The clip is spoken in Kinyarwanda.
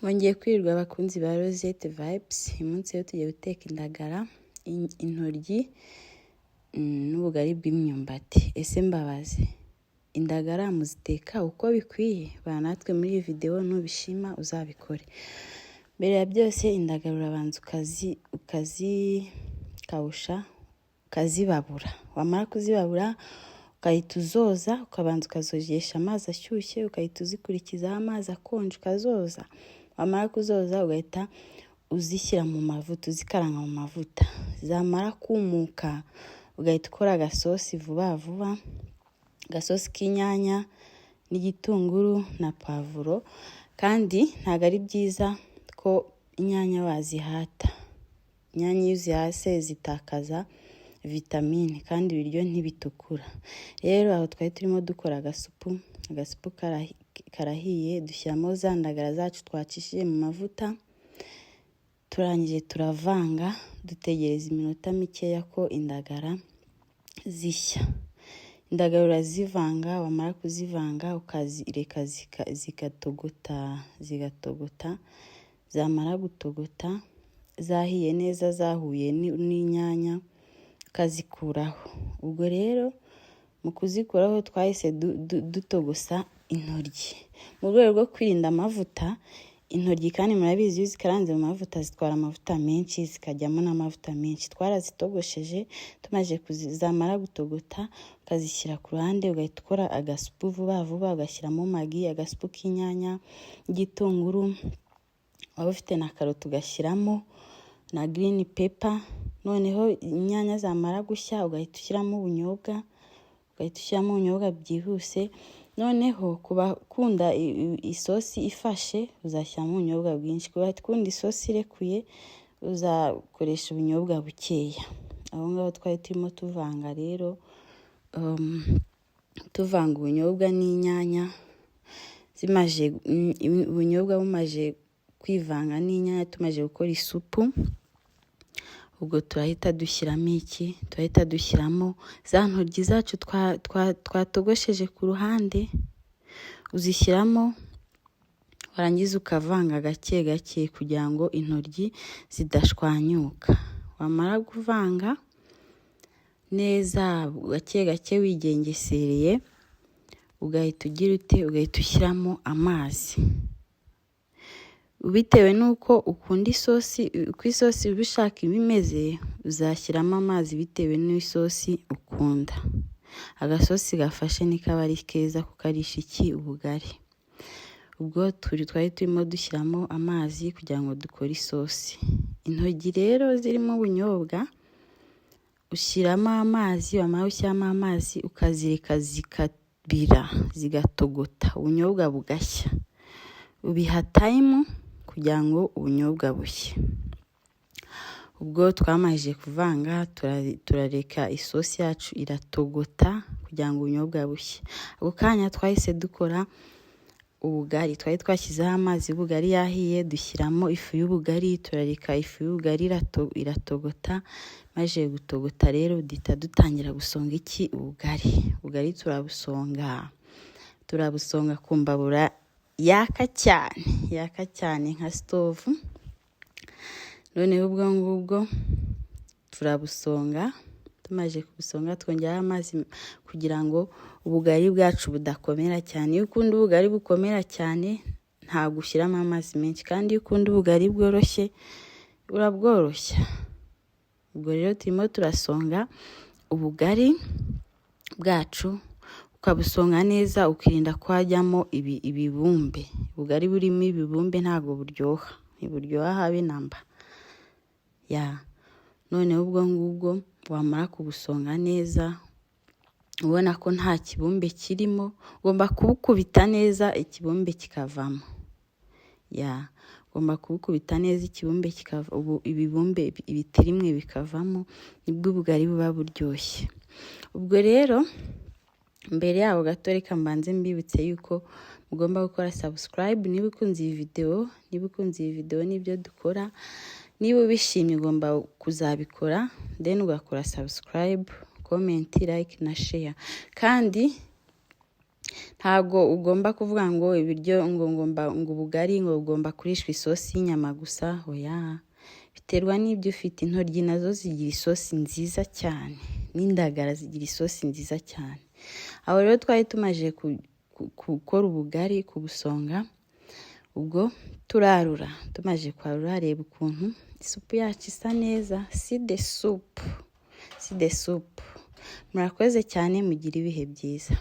Mwongeye kwirirwa, abakunzi ba Rosette Vibes. Uyu munsi rero tugiye guteka indagara, intoryi n'ubugari bw'imyumbati. Ese mbabaze, indagara muziteka uko bikwiye? Bana natwe muri iyi videwo, nubishima uzabikore. Mbere ya byose, indagara urabanza ukazikawusha, ukazibabura. Wamara kuzibabura, ugahita uzoza, ukabanza ukazogesha amazi ashyushye, ugahita uzikurikizaho amazi akonje, ukazoza. Wamara kuzoza, ugahita uzishyira mu mavuta, uzikaranga mu mavuta. Zamara kumuka, ugahita ukora agasosi vuba vuba, agasosi k'inyanya n'igitunguru na pavuro. Kandi ntabwo ari byiza ko inyanya wazihata. Inyanya iyo uzihase zitakaza vitamine kandi ibiryo ntibitukura. Rero aho twari turimo dukora agasupu, agasupu karahiye, dushyiramo za ndagara zacu twacishije mu mavuta. Turangije turavanga, dutegereza iminota mikeya ko indagara zishya. Indagara urazivanga, wamara kuzivanga ukazireka zigatogota, zigatogota. Zamara gutogota, zahiye neza, zahuye n'inyanya, ukazikuraho. Ubwo rero mu kuzikuraho twahise dutogosa intoryi mu rwego rwo kwirinda amavuta. Intoryi kandi murabizi, iyo zikaranze mu mavuta zitwara amavuta menshi, zikajyamo n'amavuta menshi. Twarazitogosheje, tumaze zamara gutogota ukazishyira ku ruhande, ugahita ukora agasupu vuba vuba, ugashyiramo Maggi, agasupu k'inyanya n'igitunguru, waba ufite na karoti ugashyiramo na green pepper. Noneho inyanya zamara gushya, ugahita ushyiramo ubunyobwa, ugahita ushyiramo ubunyobwa byihuse. Noneho ku bakunda isosi ifashe, uzashyiramo ubunyobwa bwinshi. Ku bakunda isosi irekuye, uzakoresha ubunyobwa bukeya. Aho ngaho twari turimo tuvanga rero, tuvanga ubunyobwa n'inyanya. Zimaje, ubunyobwa bumaje kwivanga n'inyanya, tumaze gukora isupu, ubwo turahita dushyiramo iki? Turahita dushyiramo za ntoryi zacu twatogosheje ku ruhande. Uzishyiramo, warangiza ukavanga gake gake kugira ngo intoryi zidashwanyuka. Wamara kuvanga neza gake gake wigengesereye, ugahita ugira ute? Ugahita ushyiramo amazi bitewe n'uko ukunda isosi. Uko isosi uba ushaka iba imeze, uzashyiramo amazi bitewe n'isosi ukunda. Agasosi gafashe niko aba ari keza kukarisha iki? Ubugari. Ubwo turi twari turimo dushyiramo amazi kugira ngo dukore isosi. Intoryi rero zirimo ubunyobwa, ushyiramo amazi, wamara gushyiramo amazi ukazireka zikabira, zigatogota, ubunyobwa bugashya. Ubiha time kugira ngo ubunyobwa bushye. Ubwo twamajije kuvanga, turareka isosi yacu iratogota kugira ngo ubunyobwa bushye. Ako kanya twahise dukora ubugari. Twari twashyizeho amazi y'ubugari yahiye, dushyiramo ifu y'ubugari, turareka ifu y'ubugari iratogota. Maze gutogota rero, duhita dutangira gusonga iki? Ubugari. Ubugari turabusonga, turabusonga ku mbabura yaka cyane, yaka cyane nka stove. Noneho ubwo ngubwo turabusonga. Tumaze kubusonga, twongeraho amazi kugira ngo ubugari bwacu budakomera cyane. Iyo ukunda ubugari bukomera cyane, ntabwo ushyiramo amazi menshi, kandi iyo ukunda ubugari bworoshye, urabworoshya. Ubwo rero turimo turasonga ubugari bwacu, ukabusonga neza, ukirinda ko hajyamo ibibumbe. Ubugari burimo ibibumbe ntabwo buryoha, ntiburyoha habe namba ya. Noneho ubwo ngubwo wamara kubusonga neza, ubona ko nta kibumbe kirimo, ugomba kubukubita neza ikibumbe kikavamo. Ya, ugomba kubukubita neza ikibumbe kikava, ubu ibibumbe, ibitirimwe bikavamo, nibwo ubugari buba buryoshye. Ubwo rero mbere yaho gato, reka mbanze mbibutse yuko mugomba gukora subscribe niba ukunze iyi video. Niba ukunze iyi video n'ibyo dukora, niba ubishimye, ugomba kuzabikora, then ugakora subscribe, comment, like na share. Kandi Ntabwo ugomba kuvuga ngo ibiryo ngo ngomba ngo ubugari ngo ugomba kurishwa isosi y'inyama gusa. Oya, biterwa n'ibyo ufite. Intoryi nazo zigira isosi nziza cyane, n'indagara zigira isosi nziza cyane. Aho rero twari tumaze gukora ubugari, kubusonga, ubwo turarura. Tumaze kwarura, reba ukuntu isupu yacu isa neza. See the soup, see the soup. Murakoze cyane, mugire ibihe byiza.